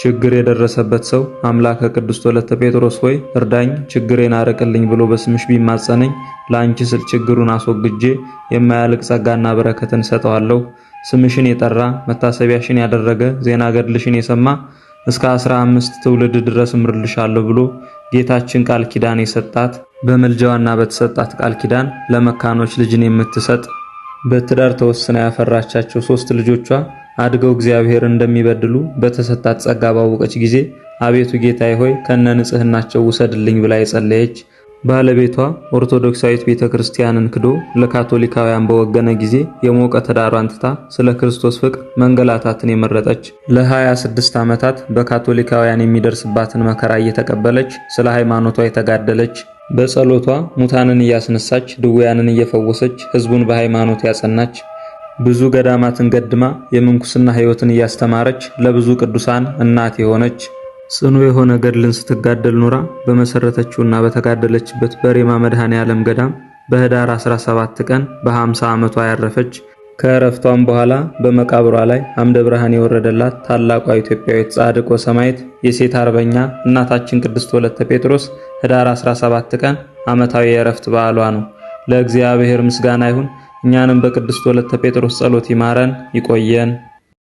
ችግር የደረሰበት ሰው አምላከ ቅድስት ወለተ ጴጥሮስ ሆይ እርዳኝ፣ ችግሬን አርቅልኝ ብሎ በስምሽ ቢማጸነኝ ለአንቺ ስል ችግሩን አስወግጄ የማያልቅ ጸጋና በረከትን ሰጠዋለሁ። ስምሽን የጠራ፣ መታሰቢያሽን ያደረገ፣ ዜና ገድልሽን የሰማ እስከ 15 ትውልድ ድረስ እምርልሻለሁ ብሎ ጌታችን ቃል ኪዳን የሰጣት፣ በምልጃዋና በተሰጣት ቃል ኪዳን ለመካኖች ልጅን የምትሰጥ፣ በትዳር ተወስና ያፈራቻቸው 3 ልጆቿ አድገው እግዚአብሔር እንደሚበድሉ በተሰጣት ጸጋ ባወቀች ጊዜ አቤቱ ጌታዬ ሆይ ከነ ንጽህናቸው ውሰድልኝ ብላ የጸለየች፣ ባለቤቷ ኦርቶዶክሳዊት ቤተክርስቲያንን ክዶ ለካቶሊካውያን በወገነ ጊዜ የሞቀ ትዳሯን ትታ ስለ ክርስቶስ ፍቅር መንገላታትን የመረጠች፣ ለ26 ዓመታት በካቶሊካውያን የሚደርስባትን መከራ እየተቀበለች ስለ ሃይማኖቷ የተጋደለች፣ በጸሎቷ ሙታንን እያስነሳች ድውያንን እየፈወሰች ሕዝቡን በሃይማኖት ያጸናች፣ ብዙ ገዳማትን ገድማ የምንኩስና ሕይወትን እያስተማረች ለብዙ ቅዱሳን እናት የሆነች፣ ጽኑ የሆነ ገድልን ስትጋደል ኑራ በመሰረተችውና በተጋደለችበት በሬማ መድኃኔ ዓለም ገዳም በህዳር 17 ቀን በ50 ዓመቷ ያረፈች፣ ከእረፍቷም በኋላ በመቃብሯ ላይ አምደ ብርሃን የወረደላት ታላቋ ኢትዮጵያዊት ጻድቅ ወሰማዕት የሴት አርበኛ እናታችን ቅድስት ወለተ ጴጥሮስ ህዳር 17 ቀን ዓመታዊ የእረፍት በዓሏ ነው። ለእግዚአብሔር ምስጋና ይሁን። እኛንም በቅድስት ወለተ ጴጥሮስ ጸሎት ይማረን ይቆየን።